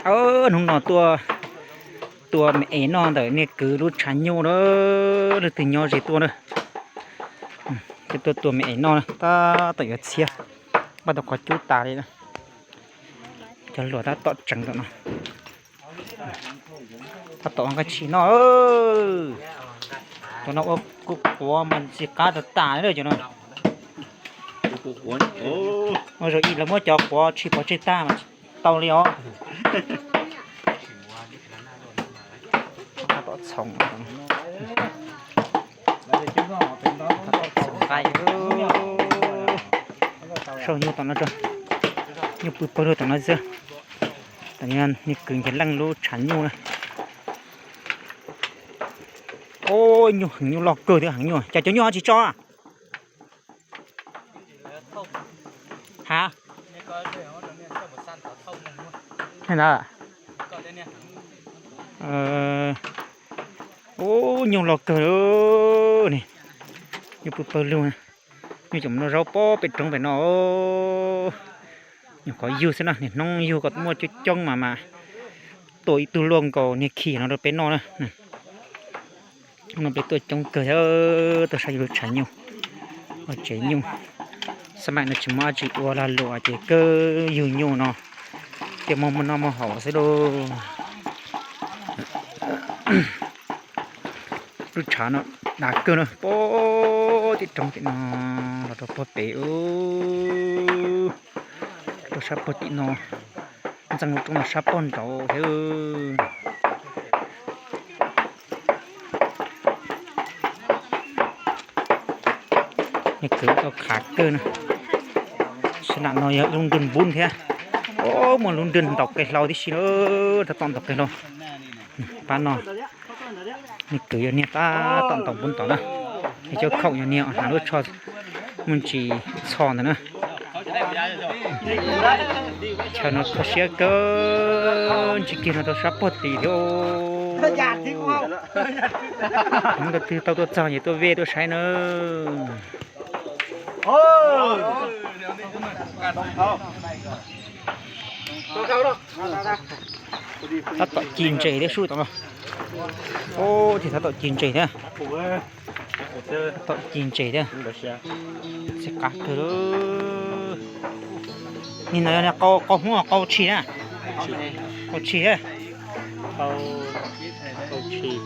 Hnub no tuaj tua me es noj ntawm niag kwv lub tshav nyuj na, leej twg nyob ze tuaj na. Tuaj tua me es noj na, tab tom yuav txhiab, npaj tau qhov cub tas li. Cov hluas tab tom tseev tom no, tab tom ua kab tshis noj. Cov no ua kuv quav mas ntxim qab tas tas li cov no. Ua zaum ib lawv muab cov quav tshis pov tseg tag mas tsis tau li os. Tab tom txhoov, tab tom txhoov nqaij. Sau nyuj tom no tso, nyuj pw pawg lug tom no xwb. Tam niag kwv nce leej lub tshav nyuj na. Nyuj heev, nyuj loj kawg thiab heev nyuj, cas cov nyuj ho tsis tso? Ha, ntawd, ub, nyuj loj kawg li. Nyuj pw pawg lug, nyuj cov no zaub pob pem roob pem no. Nyuam qhuav yug xwb na, niaj hnub yug kom muaj coob coob mas mas tua ib tug luaj nkaus niag khi no rau peb noj na. Hnub no peb tuaj coob kawg thiab, tuaj saib yus lub tshav nyuj, ua tsev nyuj. Xab maim no tsis muaj dab tsi ua lag luam ces kawg yug nyuj no, cia muag muaj noj muaj haus xwb lauj. Lub tshav no dav kawg na, pob tim roob tim no los rau pob pem, rau sab pob tim no, ntxeev lub roob no sab pob nraud thiab. Niag kwv tau khav kawg na. Sab nram no yog lub nrwg npub thiab. Muaj lub nrwg ntaus qe hlau tib si na, tab tom ntaus qe hlau. Pab no, niag kwv yog niag tab tom ntaus npub tom na, es cov khoom yog niag hnav lub tsho muaj ntsis txho ntawd na. Chaw no kho siab kawg, ntsis kiag no rau sab pob tim thiab. Hnub twg tau tuaj txog ces tuaj vej tuaj saib na. Tab tom ci ntses thiab sub tom no. Ub, tab tom ci ntses thiab. Tab tom ci ntses thiab. Txi qab kawg lawm. Nim no yog qau hmoob qau tshis na? Qau tshis thiab. Qau tshis.